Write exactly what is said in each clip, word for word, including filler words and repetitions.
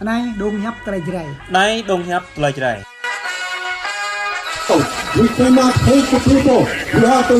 Anai dong hiăp tơlơi Jrai. Anai dong hiăp tơlơi Jrai. We cannot hate the people. We have to.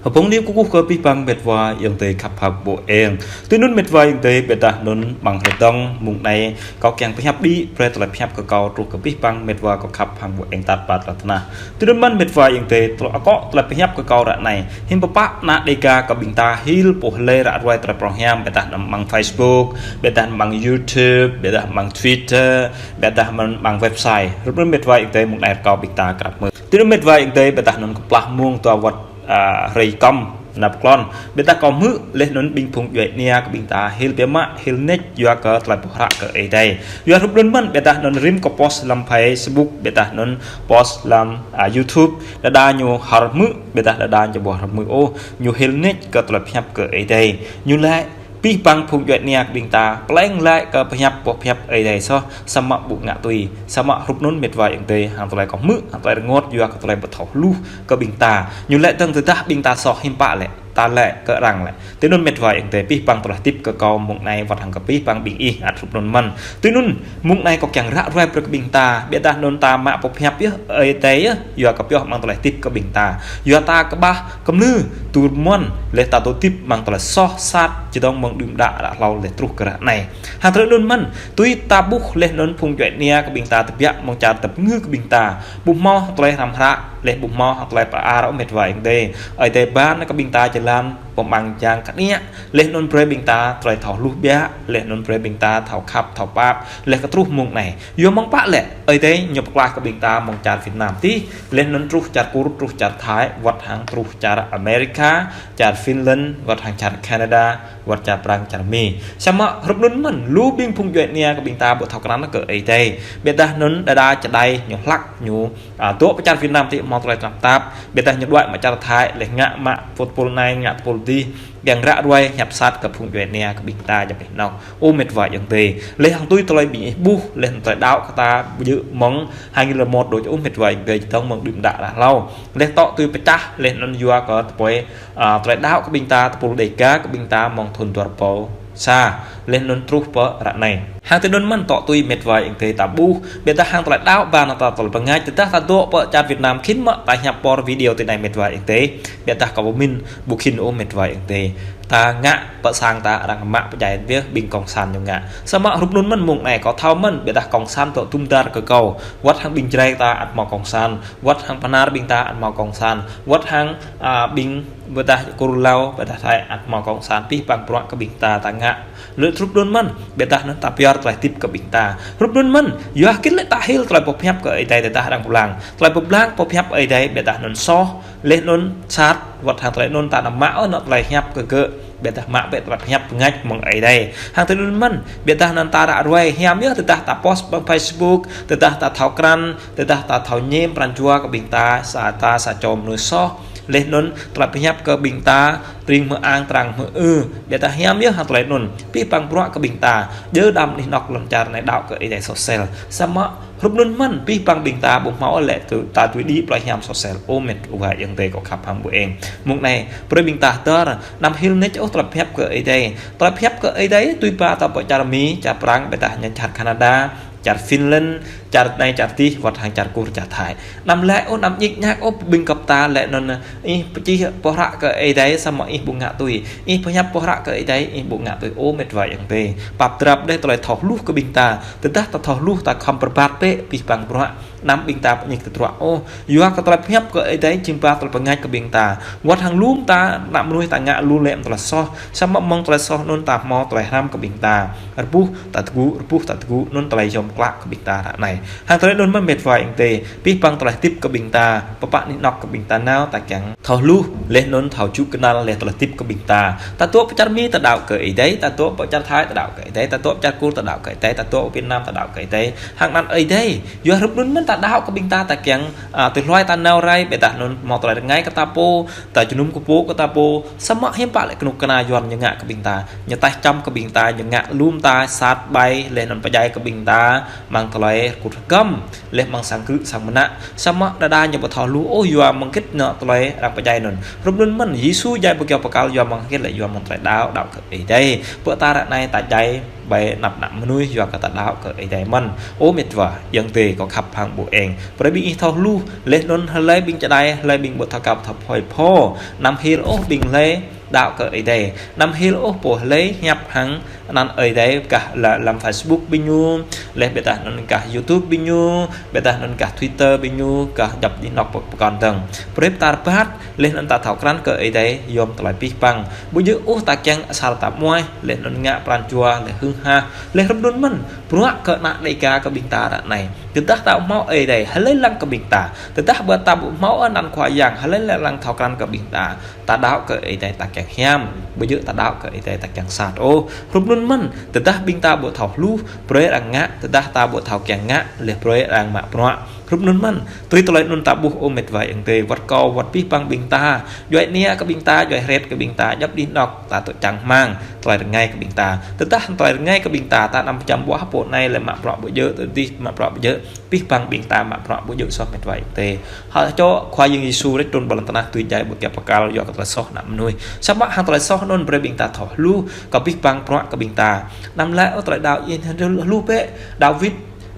Hbông ni kơkuh kơ abih bang met wa ayŏng adơi khăp hăng ƀô̆ eng. Tui anŭn met wa ayŏng adơi, ƀiădah anŭn amăng hrơi dong mông anai kâo kiăng pơhiăp đĭ brơi tơlơi pơhiăp kơ kâo truh kơ abih bang met wa kâo khăp hăng ƀô̆ eng tat ƀat lŏn tơnah. Tui anŭn mơ̆n met wa ayŏng adơi, tơlơi akŏ tơlơi pơhiăp kơ kâo ră anai hiư̆m pơpă ană Dêga kơ ƀing ta hil pô hlơi ră ruai tơlơi prong hiam, ƀiădah anŭn amăng Facebook, ƀiădah anŭn amăng YouTube, ƀiădah anŭn amăng Twitter, ƀiădah anŭn amăng website. Rup anŭn met wa ayŏng adơi, mông anai kâo ƀing ta krăp mơ̆. Tui anŭn met wa ayŏng adơi, ƀiădah anŭn kơplah mông dua wơ̆t, a, hrơi kơm nao pơklŏn. Ƀiădah kâo hmư̆ laih anŭn ƀing phung djuai ania kơ ƀing ta hil biă mă, hil nač yua kơ tơlơi pơhră kơ Ơi Adai. Yua rup anŭn mơ̆n, ƀiădah anŭn rĭm kâo post lăm Facebook, ƀiădah anŭn post lăm, a, YouTube, đơđa ñu hơr hmư̆, ƀiădah đơđa ñu ƀu hơr hmư̆ ôh, ñu hil nač kơ tơlơi pơhiăp kơ Ơi Adai. Ñu laĭ abih bang phung djuai ania kơ ƀing ta, plĕng laĭ kơ pơhiăp boh pơhiăp Ơi Adai soh, samơ̆ ƀu ngă tui, samơ̆ rup anŭn met wa ayŏng adơi, hăng tơlơi kâo hmư̆, hăng tơlơi rơngot yua kơ tơlơi ƀu thâo hluh kơ ƀing ta. Ñu laĭ dơ̆ng tơdah ƀing ta soh hiư̆m pă lĕ, ta laĭ kơ arăng lĕ. Tui anŭn met wa ayŏng adơi, abih bang tơlơi hơdip kơ kâo mông anai wơ̆t hăng kơ abih bang ƀing ih ăt rup anŭn mơ̆n. Tui anŭn mông anai kâo kiăng ră ruai brơi kơ ƀing ta, ƀiădah anŭn ta mă boh pơhiăp yơh, Ơi Adai yơh, yua kơ pioh amăng tơlơi hơdip kơ ƀing ta. Yua ta kơƀah kơmlư, tơmơ̆n laih ta dŏ hơdip amăng tơlơi soh sat, čơdơ̆ng mơ̆ng đưm đă ră hlâo laih truh kơ ră anai. Hăng tơlơi anŭn mơ̆n, tui ta ƀuh laih anŭn phung djuai ania kơ ƀing ta tơbiă mơ̆ng čar tơpơngư kơ ƀing ta. Ƀu hmâo tơlơi hrăm hră, laih ƀu hmâo tơlơi pơar ôh met wa ayŏng adơi. Ơi Adai ban kơ ƀing ta jơlan pơmăng jang kơnia, laih anŭn brơi ƀing ta tơlơi thâo hluh biă, laih anŭn brơi ƀing ta thâo khăp, thâo pap, laih kơ truh mông anai. Yua mơ̆ng pă lĕ, Ơi Adai ñu pơklaih kơ ƀing ta mơ̆ng čar Việt Nam tih, laih anŭn truh čar Kur, truh čar Thái, wơ̆t hăng truh čar Amerika, čar Finland, wơ̆t hăng čar Canada, wơ̆t čar Prang, čar Mi. Samơ̆ rup anŭn mơ̆n, lu ƀing phung djuai ania kơ ƀing ta ƀu thâo krăn kơ Ơi Adai. Ƀiădah anŭn đơđa čơđai ñu hlăk ñu, a, dŏ pơ čar Việt Nam tih hmâo tơlơi tơnap tap. Ƀiădah ñu đuaĭ mă čar Thái, laih ngă mă pơpul anai, ngă pơpul adih, kiăng ră ruai hiăp sat kơ phung djuai ania kơ ƀing ta jăm ih nŏk. Ơ met wa ayŏng adơi. Laih hăng tui tơlơi ƀing ih ƀuh, laih tơlơi đaŏ kơ ta ƀu djơ̆ mơ̆ng hai nghìn lẻ một đôč ôh met wa ayŏng adơi, čơdơ̆ng mơ̆ng đưm đă ră hlâo. Laih tŏ tui pơčah, laih anŭn yua kơ tơpơi, a, tơlơi đaŏ kơ ƀing ta, tơpul Dêga kơ ƀing ta mơ̆ng thŭn dua rơbâo sa, laih anŭn truh pơ ră anai. Hăng tui anŭn mơ̆n tŏ tui met wa ayŏng adơi ta ƀuh, ƀiădah hăng tơlơi đaŏ ban ta tơlơi bơngač, tơdah ta dŏ pơ čar Việt Nam khĭn mơ̆ ta hiăp por video tui anai met wa ayŏng adơi. Ƀiădah kâo pơmĭn ƀu khĭn ôh met wa ayŏng adơi. Ta ngă pơ sang ta arăng mă pơdjai biă ƀing kông san ñu ngă. Samơ̆ rup anŭn mơ̆n mông anai kâo thâo mơ̆n, ƀiădah kông san dŏ tum dar kơ kâo. Wơ̆t hăng ƀing Jrai ta ăt hmâo kông san, wơ̆t hăng Bahnar ƀing ta ăt hmâo kông san, wơ̆t hăng, a, ƀing ƀiădah Kur Lao, ƀiădah Thái ăt hmâo kông san, abih bang bruă kơ ƀing ta ta ngă. Laih rup anŭn mơ̆n, ƀiădah anŭn ta pioh tơlơi hơdip kơ ƀing ta. Rup anŭn mơ̆n, yua hơget lĕ ta hil tơlơi boh pơhiăp kơ Ơi Adai tơdah arăng pơblang. Tơlơi pơblang boh pơhiăp Ơi Adai ƀiădah anŭn soh, laih anŭn sat, wơ̆t hăng tơlơi anŭn ta anăm mă ôh anŏ tơlơi hiăp kơ gơ̆, ƀiădah mă bĕ tơlơi pơhiăp bơngač mơ̆ng Ơi Adai. Hăng tui anŭn mơ̆n, ƀiădah anŭn ta ră ruai hiam yơh, tơdah ta post amăng Facebook, tơdah ta thâo krăn, tơdah ta thâo ñem pran jua kơ ƀing ta, sa ta sa čô mơnuih soh, laih anŭn tơlơi pơhiăp kơ ƀing ta, tring mơ̆ ang, trang mơ̆ ư, ƀiădah hiam yơh hăng tơlơi anŭn, abih bang bruă kơ ƀing ta, djơ̆ đăm anih anŏk lŏn čar anai đaŏ kơ Ơi Adai soh sel. Samơ̆ rup anŭn mơ̆n, abih bang ƀing ta ƀu hmâo lĕ tui, ta tui đĭ plơi hiam soh sel. Ơ met wa ayŏng adơi kâo khăp hăng ƀô̆ eng. Mông anai, brơi ƀing ta hơdơr, anăm hil nač ôh tơlơi pơhiăp kơ Ơi Adai. Tơlơi pơhiăp kơ Ơi Adai, tui ba ta pơ čar Mi, čar Prang, ƀiădah anŭn čar Canada, čar Finland, čar anai, čar adih, wơ̆t hăng čar Kur, čar Thái. Anăm laĭ ôh, anăm ñik ñak ôh, ƀing gơ̆p ta laĭ anŭn, ih pơčih boh hră kơ Ơi Adai samơ̆ ih ƀu ngă tui. Ih pơhiăp boh hră kơ Ơi Adai, ih ƀu ngă tui. Ơ met wa ayŏng adơi. Pap drap đeh tơlơi thâo hluh kơ ƀing ta. Tơdah ta thâo hluh ta khŏm pơrơbat bĕ abih bang bruă. Anăm ƀing ta pơñik tơdruă ôh. Yua kơ tơlơi pơhiăp kơ Ơi Adai jing ba tơlơi bơngač kơ ƀing ta. Wơ̆t hăng lŏm ta, ană mơnuih ta ngă lu lĕ tơlơi soh. Samơ̆ mơ̆ng tơlơi soh anŭn ta hmâo tơlơi hrăm kơ ƀing ta. Rơbuh ta tơgŭ, rơbuh ta tơgŭ, anŭn tơlơi yom klă kơ ƀing ta ră anai. Hăng tơlơi anŭn mơ̆n met wa ayŏng adơi, abih bang tơlơi hơdip kơ ƀing ta, pơpă anih anŏk kơ ƀing ta nao ta kiăng thâo hluh, laih anŭn thâo čŭ kơnăl laih tơlơi hơdip kơ ƀing ta. Ta dŏ pơ čar Mi ta đaŏ kơ Ơi Adai, ta dŏ pơ čar Thái ta đaŏ kơ Ơi Adai, ta dŏ pơ čar Kur ta đaŏ kơ Ơi Adai, ta dŏ pơ Việt Nam ta đaŏ kơ Ơi Adai. Hăng anăn Ơi Adai, yua rup anŭn mơ̆n, Ta đaŏ kơ ƀing ta, ta kiăng, a, tui hluai ta nao rai, ƀiădah anŭn hmâo tơlơi rơngai kơ ta pô, ta jơnum kơ pô kơ ta pô, samơ̆ hiư̆m pă lĕ kơnuk kơna Yuan ñu ngă kơ ƀing ta, ñu taih čăm kơ ƀing ta, ñu ngă lŏm ta, sat ƀai, laih anŭn pơdjai kơ ƀing ta, mơ̆ng tơlơi rơkŭt rơkăm, laih mơ̆ng sang krư̆ sang mơnă, samơ̆ đơđa ñu ƀu thâo hluh ôh yua mơ̆ng hơgĕt ñu tơlơi arăng pơdjai anŭn. Hrup anŭn mơ̆n, Yêsu djai ƀơi kơyâo pơkăl yua mơ̆ng hơgĕt lĕ yua mơ̆ng tơlơi đaŏ, đaŏ kơ Ơi Adai. Pơ ta ră anai ta djai ƀơi anăp ană mơnuih yua kơ ta đaŏ kơ Ơi Adai mơ̆n. Ơ mĕt wa, ayŏng adơi kâo khăp hăng ƀu eng. Brơi ƀing ih thâo hluh, laih anŭn hlơi ƀing čơđai, hlơi ƀing ƀu thâo kăp thâo phơi pho. Anăm hil ôh ƀing hlơi đaŏ kơ Ơi Adai. Anăm hil ôh pô hlơi hiăp hăng anăn Ơi Adai kah lăm Facebook ƀing ñu, laih ƀiădah anŭn kah YouTube ƀing ñu, ƀiădah anŭn kah Twitter ƀing ñu, kah djŏp anih anŏ pơkŏn dơ̆ng. Brơi ta rơbat, laih anŭn ta thâo krăn kơ Ơi Adai yom tơlơi pih păng. Ƀu djơ̆ ôh ta kiăng asar ta muai, laih anŭn ngă pran jua, laih hưn ha, laih hrup anŭn mơ̆n, bruă kơ ană Dêga kơ ƀing ta ră anai. Tơdah ta hmâo Ơi Adai, hlơi lăng kơ ƀing ta. Tơdah ƀu ta ƀu hmâo anăn Khua Yang, hlơi lăng thâo krăn kơ ƀing ta. Ta đaŏ kơ Ơi Adai ta kiăng hiam, ƀu djơ̆ ta đaŏ kơ Ơi Adai ta kiăng sat ôh. Hrup anŭn mơ̆n, tơdah ƀing ta ƀu thâo hluh, brơi arăng ngă, tơdah ta ƀu thâo kiăng ngă, laih brơi arăng mă bruă. Hrup anŭn mơ̆n, tui tơlơi anŭn ta ƀuh ơ mĕt wa ayŏng adơi, wơ̆t kâo, wơ̆t pih păng ƀing ta, djuai ania kơ ƀing ta, djuai hret kơ ƀing ta, djŏp anih anŏ, ta tŏ čang rơmang, tơlơi rơngai kơ ƀing ta. Tơdah tơlơi rơngai kơ ƀing ta, ta anăm pơčăm ƀuah pô anai lĕ mă bruă ƀu djơ̆, tơdih mă bruă ƀu djơ̆, pih păng ƀing ta mă bruă ƀu djơ̆ soh mĕt wa ayŏng adơi. Hơčô Khua Yang Yêsu rĕč trŭn ƀơi lŏn tơnah tui djai ƀơi kơyâo pơkăl yua kơ tơlơi soh ană mơnuih. Samơ̆ hăng tơlơi soh anŭn brơi ƀing ta thâo hluh, kơ pih păng bruă kơ ƀing ta. Anăm laĭ ôh tơlơi đaŏ ih hluh bĕ, Dawid,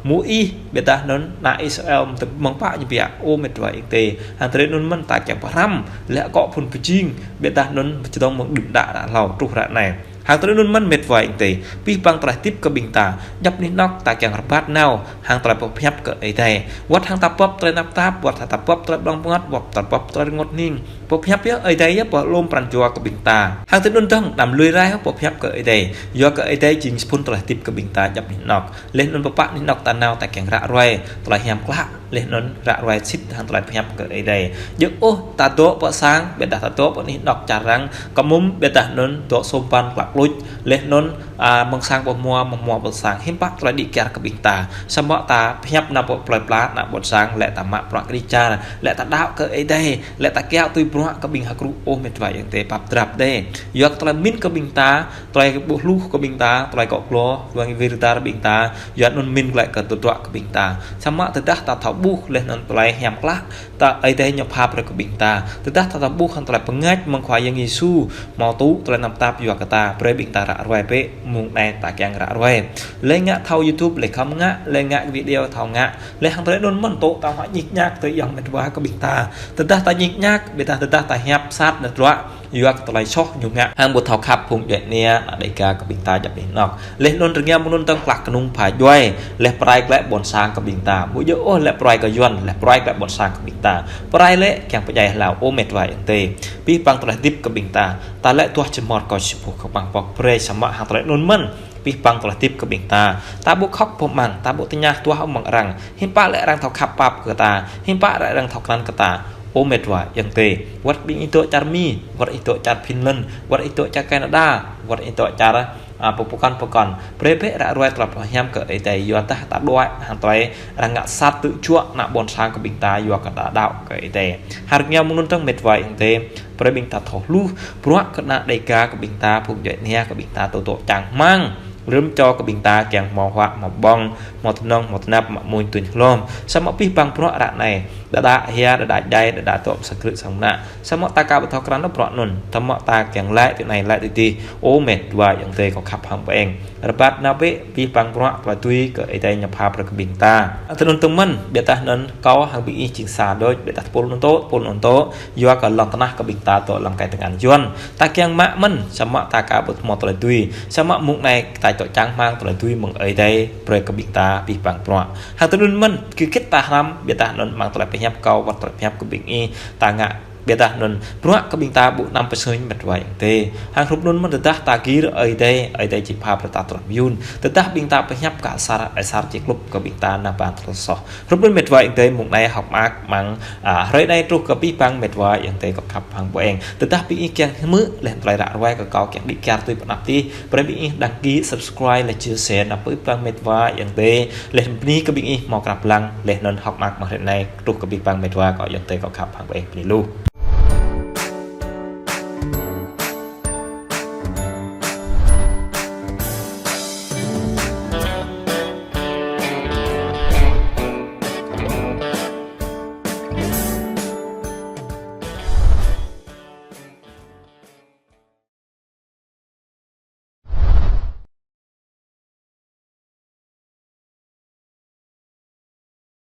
Môis, ƀiădah anŭn ană Israel mơ̆ng pă ñu biă, ơ mĕt wa ayŏng adơi. Hăng tơlơi anŭn mơ̆n ta kiăng pơhrăm, laih akŏ phŭn pơjing, ƀiădah anŭn pơčơdơ̆ng mơ̆ng đưm đă ră hlâo truh ră anai. Hăng tơlơi anŭn mơ̆n mĕt wa ayŏng adơi. Pih păng tơlơi hơdip kơ ƀing ta. Djŏp anih anŏ ta kiăng rơbat nao. Hăng tơlơi pơhiăp kơ Ơi Adai. Wơ̆t hăng ta bưp tơlơi tơnap tap, wơ̆t hăng ta bưp tơlơi ƀlŏng bơngăt, bưp ta bưp tơlơi rơngot hning. Pơhiăp yơh Ơi Adai yơh pơhlôm pran jua kơ ƀing ta. Hăng tơlơi anŭn dơ̆ng, anăm lui rai hăng pơhiăp kơ Ơi Adai. Yua kơ Ơi Adai jing sa phŭn tơlơi hơdip kơ ƀing ta djŏp anih anŏ. Laih anŭn pơpă anih anŏ ta nao ta kiăng ră ruai. Tơlơi hiam klă. Laih anŭn ră ruai sĭt hăng tơlơi pơhiăp kơ Ơi Adai. Djơ̆ ôh ta dŏ pơ sang, ƀiădah ta dŏ pơ anih anŏ čar arăng, kơmŭm ƀiădah anŭn dŏ sôm păn klă kluč, laih anŭn, a, mơ̆ng sang pơ hmua, mơ̆ng hmua pơ sang, hiư̆m pă tơlơi đĭ kyar kơ ƀing ta. Samơ̆ ta pơhiăp nao pơ plơi pla, nao ƀôn sang, lĕ ta mă bruă kơđi čar, lĕ ta đaŏ kơ Ơi Adai, lĕ ta kiaŏ tui bruă kơ ƀing hơkrŭ ôh mĕt wa ayŏng adơi pap drap đơi. Yua kơ tơlơi min kơ ƀing ta, tơlơi ƀu hluh kơ ƀing ta, tơlơi kŏ glô, wang wir dar ƀing ta, yua anŭn min glaĭ kơ tơdruă kơ ƀing ta. Samơ̆ tơdah ta thâo ƀuh laih anŭn tơlơi hiam klă, ta Ơi Adai ñu pha brơi kơ ƀing ta. Tơdah ta thâo ƀuh hăng tơlơi pơngač mơ̆ng Khua Yang Yêsu, hmâo tŭ tơlơi tơnap tap yua kơ ta, brơi ƀing ta ră ruai bĕ, mơ̆ng anai ta kiăng ră ruai. Laih ngă thâo YouTube, laih khŏm ngă, laih ngă video thâo ngă, laih hăng tơlơi anŭn mơ̆n tŏ ta hmâo ñik ñak tui ayŏng mĕt wa kơ ƀing ta. Tơdah ta ñik ñak, ƀiădah tơdah ta hiăp sat nao tơdruă, yua kơ tơlơi soh ñu ngă. Hăng ƀu thâo khăp phung djuai ania, ană Dêga kơ ƀing ta djŏp anih anŏ. Laih anŭn rơngiao mơ̆ng anŭn tơ̆ng klă kơnung pha djuai. Laih pơrai glaĭ ƀôn sang kơ ƀing ta. Ƀu djơ̆ ôh laih pơrai kơ Yuan, laih pơrai glaĭ ƀôn sang kơ ƀing ta. Pơrai lĕ kiăng pơdjai hlâo ơ mĕt wa ayŏng adơi. Pih păng tơlơi hơdip kơ ƀing ta. Ta lĕ tuah čơmơr kơ či pơkŏ kơ păng pŏk brơi samơ̆ hăng tơlơi anŭn mơ̆n. Pih păng tơlơi hơdip kơ ƀing ta. Ta ƀu khŏk pơmăng, ta ƀu tơña tuah amăng arăng. Hiư̆m pă lĕ arăng thâo khăp pap kơ ta. Hiư̆m pă lĕ arăng thâo krăn kơ ta. Ơ mĕt wa ayŏng adơi. Wơ̆t ƀing ih dŏ čar Mi, wơ̆t ih dŏ čar Finland, wơ̆t ih dŏ čar Canada, wơ̆t ih dŏ čar, a, pơkŏn pơkŏn. Brơi bĕ ră ruai tơlơi pơhiăp kơ Ơi Adai yua dah ta đuaĭ hăng tơlơi arăng ngă sat tơčuă ană ƀôn sang kơ ƀing ta yua kơ ta đaŏ kơ Ơi Adai. Hăng rơngiao mơ̆ng anŭn tơ̆ng mĕt wa ayŏng adơi. Brơi ƀing ta thâo hluh, bruă kơ ană Dêga kơ ƀing ta, phung djuai ania kơ ƀing ta tŏ tŏ čang rơmang. Rĭm čô kơ ƀing ta kiăng hmâo huă, hmâo ƀơ̆ng, hmâo tơnŏng, hmâo tơnap, mă mơ̆n tui hlom. Samơ̆ pih păng bruă ră anai. Đơđa hia, đơđa djai, đơđa tŏ sang krư̆ sang mơnă. Samơ̆ ta ka ƀu thâo krăn ôh bruă anŭn. Samơ̆ ta kiăng laĭ tui anai laĭ tui adih. Ơ mĕt wa ayŏng adơi kâo khăp hăng ƀu eng. Rơbat nao bĕ, pih păng bruă tơlơi tui kơ Ơi Adai ñu pha brơi kơ ƀing ta. Tui anŭn tơ̆ng mơ̆n, ƀiădah anŭn kâo hăng ƀing ih jing sa đôč, ƀiădah tơpul anŭn tŏ, tơpul anŭn tŏ, yua kơ lŏn tơnah kơ ƀing ta tŏ lăm kai tơngan Yuan. Ta kiăng mă mơ̆n, samơ̆ ta ka ƀu hmâo tơlơi tui. Samơ̆ mơ̆ng anai ta tŏ čang rơmang tơlơi tui mơ̆ng Ơi Adai, brơi kơ ƀing ta pih păng bruă. Hăng tui anŭn mơ̆n, kơ kĭt ta hrăm, ƀiădah anŭn mơ̆ng tơlơi pơhiăp kâo, wơ̆t tơlơi pơhiăp kơ ƀing ih, ta ngă Ƀiădah anŭn bruă kơ ƀing ta ƀu anăm pơsơñ met wa ayŏng adơi. Hăng hrup anŭn mơ̆n tơdah ta gir Ơi Adai, Ơi Adai či pha brơi ta truh mơyŭn. Tơdah ƀing ta pơhiăp kơ asar, asar či klŭp kơ ƀing ta nao pơ tơlơi soh. Hrup anŭn met wa ayŏng adơi, mông anai hơ̆k mơak mơ̆ng, a, hrơi anai truh kơ abih bang met wa ayŏng adơi kâo khăp hăng ƀu eng. Tơdah ƀing ih kiăng hmư̆ leh tơlơi ră ruai kơ kâo kiăng đĭ kyar tui pơ anăp adih, brơi ƀing ih đăng ký, subscribe, like, chia sẻ nao pơ abih bang met wa ayŏng adơi. Leh bơni kơ ƀing ih hmâo krăp lăng, leh anŭn hơ̆k mơak mơ̆ng hrơi anai truh kơ abih bang met wa kâo ayŏng adơi kâo khăp hăng ƀu eng, bơni lu.